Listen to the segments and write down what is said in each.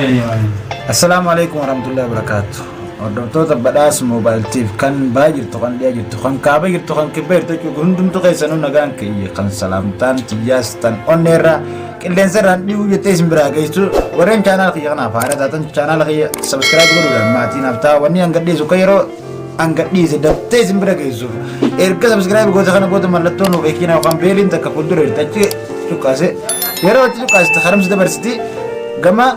Assalaamu alaikum warahmatullahi wabarakatuh. Hordoftoota badhaas moobaayiltiif kan baa jirtu, kan dhiyaa jirtu, kan kaaba jirtu, kan kibba jirtu jechuudha. Hundumtu keessanuu nagaan kiyya kan salaamtaan tiyyaas tan onneerraa qilleensa irraan dhiyuu jettee isin biraa geessu. Warreen chaanaal kiyya kanaaf haaraa taatan, chaanaal kiyya subscribe godhuudhaan maatii naaf ta'a. Wanni hanga dhiisu kan yeroo hanga dhiise daftee isin bira geessuuf erga subscribe goota kana booda mallattoo nuuf eekinaa yookaan beeliin takka fuuldura jirti, achi cuqqaase. Yeroo achi cuqqaasite haramsi dabarsiti gama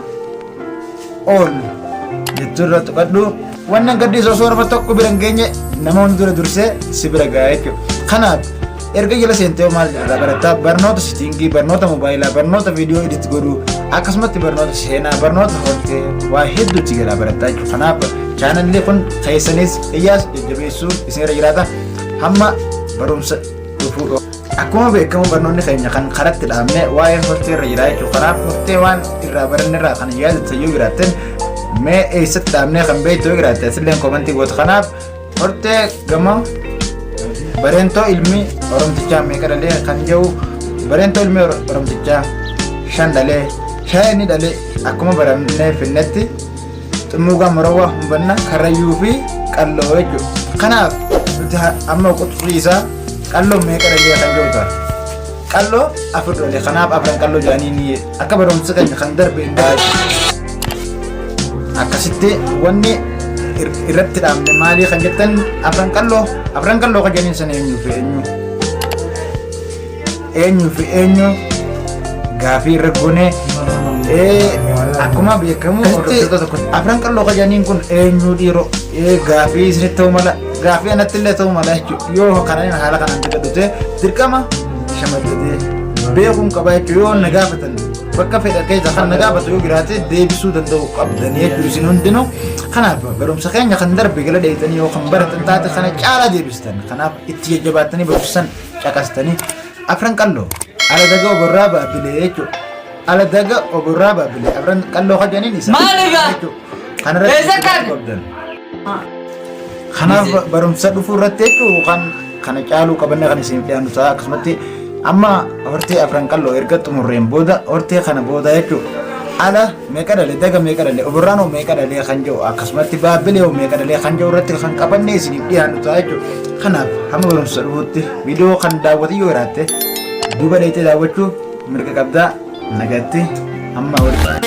ol jettu irra tuqadhu. Wannan gadhiisu osoo nama tokko bira hin geenye nama hunda dura dursee si bira gahaa jechuudha. Kanaaf erga jala seentee maal irraa barataa? Barnoota setting, barnoota moobaayilaa, barnoota viidiyoo edit godhuu, akkasumatti barnoota seenaa, barnoota hortee, waa hedduutti jalaa barataa jechuudha. Kanaaf chaanalli kun keessanis iyyaas jajjabeessuu isinirra jiraata. Hamma barumsa dhufuu, akkuma beekamu barnoonni keenya kan karatti dhaabne waa'ee hortee irra jira jechuudha. Kanaaf hortee waan irraa baranne irraa kan yaadatan yoo jiraattan, mee eessatti dhaabnee kan beektu yoo jiraatte, asilleen comment goota. Kanaaf hortee gama Bareentoo ilmi Oromtichaa meeqa dhalee kan jedhu. Bareentoo ilmi Oromtichaa shan dhalee. Shan inni dhalee akkuma barannee finnetti Xummuugaa, Morowwaa, Humbanna, Karrayyuu fi Qalloo jechuudha. Kanaaf nuti amma quxisuu isaa Qalloo meeqa dhalee kan jedhu ta'a. Qalloo afur dhalee. Kanaaf Afran Qalloo jedhanii ni akka barumsa keenya kan darbe hin ta'a. Akkasitti wanni irratti dhaabne maalii kan jettan, Afran Qalloo. Afran Qalloo kan jedhaniin sana eenyuu fi eenyu, eenyuu fi eenyu gaafii irra goone. Akkuma beekamu hordoftoota tokko, Afran Qalloo kan jedhaniin kun eenyu dhiiroo? Gaafii isinitti ta'uu mala, gaafii anatti illee ta'uu mala jechuudha. Yoo kanaan haala kanaan dagadhute dirqama shamaddatee beekuun qaba jechuudha. Yoo na gaafatan, bakka fedha keessa kan na gaafatu yoo jiraate, deebisuu danda'u qabdanii jechuudha isin hundinuu. Kanaaf barumsa keenya kan darbe gala dheeytanii yoo kan baratan taate, kana caalaa deebistan. Kanaaf itti jajjabaattanii barumsan caqastanii. Afran Qalloo ala daga Oborraa Baabbilee jechuudha. Ala daga Oborraa Baabbilee Afran Qalloo kan jedhaniin isa Maal egaa? jechuudha. Kanarratti Eessa kan? qabdan. Kanaaf barumsa dhufuu irratti jechuun kan kana caaluu qabanne kan isiniif dhiyaannu ta'a. Akkasumatti amma hortee Afran Qalloo erga xumurreen booda, hortee kana booda jechuun ala meeqa dhalee, daga meeqa dhalee, Oborraan hoo meeqa dhalee kan jedhu, akkasumatti Baabbilee hoo meeqa dhalee kan jedhu irratti kan qabanne isiniif dhiyaannu ta'a jechuudha. Kanaaf hamma barumsa dhufuutti viidiyoo kan daawwatu yoo jiraatte, duuba dheeytee daawwachuu mirga qabdaa. Nagatti, hamma walitti.